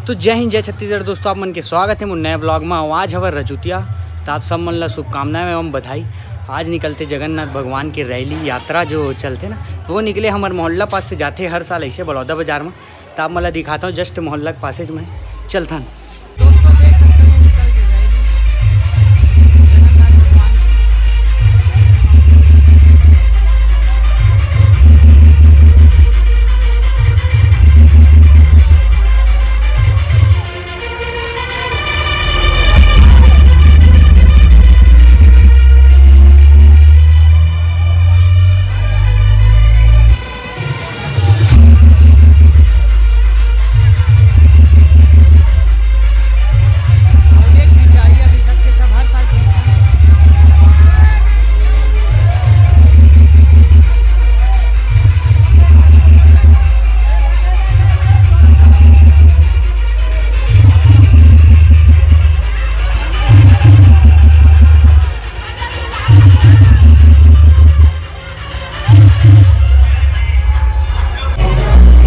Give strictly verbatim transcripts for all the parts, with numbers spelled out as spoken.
तो जय हिंद, जय छत्तीसगढ़ दोस्तों, आप मन के स्वागत हे मोर नए vlog में। आज हवय रजुतिया, तो आप सब मन ला शुभकामनाएं एवं बधाई। आज निकलथे जगन्नाथ भगवान के रैली यात्रा जो चलथे ना, वो निकले हमर मोहल्ला पास से जाथे हर साल ऐसे बलौदा बाजार में। तो आप मन ला दिखाता हूँ just मोहल्ला के पासेज में, चलथन। दोस्तों देख सकते हो निकल के रैली जगन्नाथ भगवान की।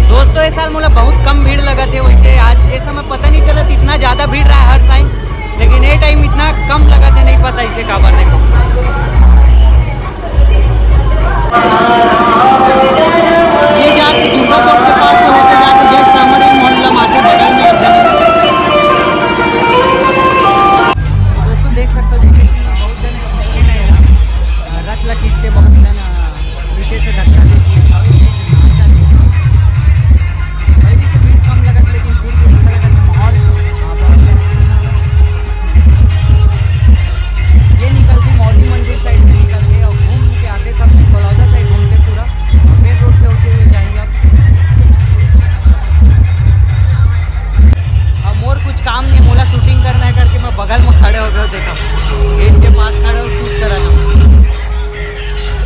दोस्तों, ये साल मोला बहुत कम भीड़ लगत हे। वैसे आज ये समय पता नहीं चलत, इतना ज़्यादा भीड़ रहा है हर टाइम, लेकिन ये टाइम इतना कम लगत हे, नहीं पता इसे काबर नहीं। ये जाके दुर्गा चौक के पास से होके जाके just हमारे मोहल्ला मार्केट बगल में एक जगह। दोस्तों, देख सकते हो, जैसे कि बहुत जन रथ ला खींचते, बहुत जन पीछे से धक्का देके। पहले से भीड़ कम लगत, लेकिन फिर भी अच्छा लगत माहौल। ये निकलते मौली मंदिर साइड से निकलते और घूम के आते सब बलौदा साइड घूमते पूरा मेन रोड से होते हुए जाएंगे आप। अब मोर कुछ काम नहीं, मोला शूटिंग करना है करके मैं बगल में खड़े हो गए। देखो, गेट के पास खड़े हो, शूट करा था।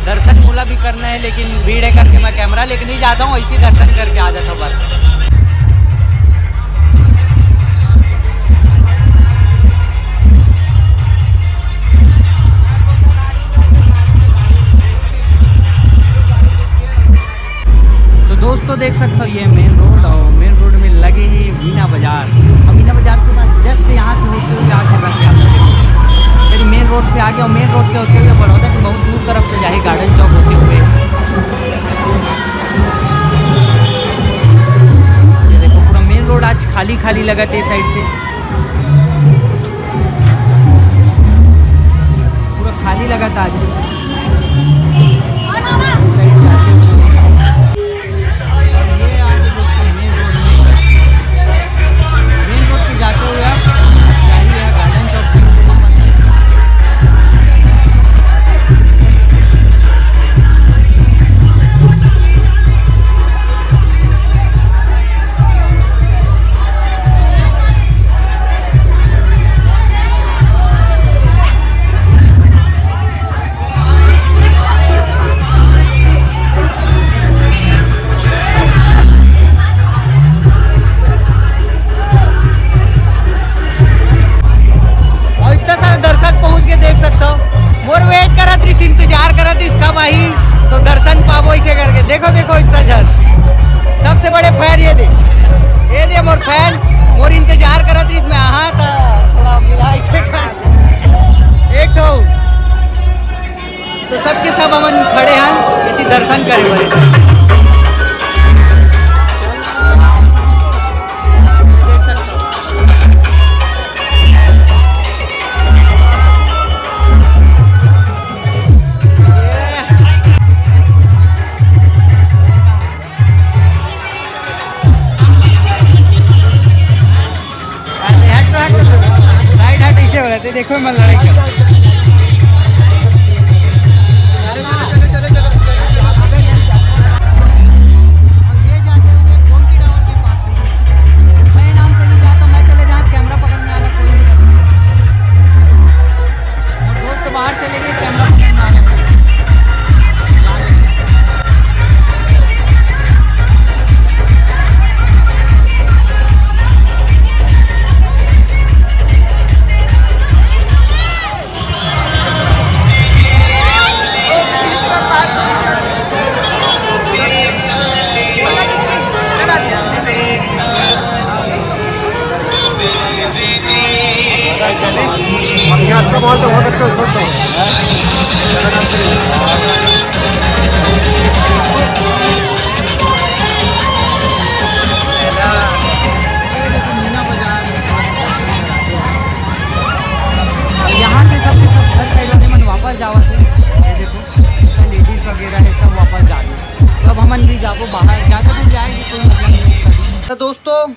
दर्शन मोला भी करना है, लेकिन भीड़ है करके मैं कैमरा लेके नहीं जाता हूँ, ऐसे ही दर्शन करके आ जाता हूँ बस। तो दोस्तों, देख सकते हो, ये मेन रोड और मेन रोड में लगे ही मीना बाजार। और मीना बाजार के बाद just यहाँ से होते हुए आगे बढ़ के आप लोग देखो, फिर मेन रोड से आगे और मेन रोड से होते हुए बड़ौदा के बहुत दूर तरफ से जाए गार्डन चौक होते हुए। ये देखो, पूरा मेन रोड आज खाली खाली लगत हे साइड से, पूरा खाली लगत आज। ये आगे दोस्तों मेन रोड में, मेन रोड से जाते हुए आप जाइए गार्डन चौक से। और इतना सारा दर्शक पहुंच के देख सकते हो, मोर वेट करत रहिस, इंतजार करत रहिस कब आही तो दर्शन पाबो इसे करके। देखो, देखो, इतना जन, सबसे बड़े फैन ये दे, ये दे मोर फैन, मोर इंतजार करत रहिस मैं, हाँ, तो थोड़ा मिला इसे कर। एक ठो तो सबके सब हमन खड़े हैं, यदि दर्शन करे वाले से। देख सकते हो। अरे हट, हट, हट। राइट हट, इसे बोला थे, देखो मन लड़ाई कर। बहुत अच्छा, बहुत अच्छा। यहाँ से सब सब घर साइड वाले मन वापस जावत हे। ये देखो, लेडीज वगैरह है, सब वापस जा रही। तो अब हमन भी जाबो बाहर, ज़्यादा दूर जाए के कोई मतलब नहीं। तो दोस्तों,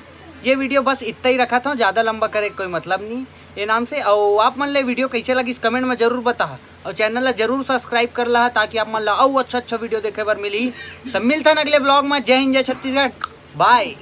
ये वीडियो बस इतना ही रखत हँव, ज़्यादा लंबा करे के कोई मतलब नहीं ये नाम से। और आप मन ले वीडियो कैसे लगिस, कमेंट में जरूर बता, और चैनल ला जरूर सब्सक्राइब कर ला, ताकि आप मन ला अउ अच्छा अच्छा वीडियो देखे बर मिली। तब मिलथन अगले ब्लॉग में। जय हिंद, जय छत्तीसगढ़, बाय।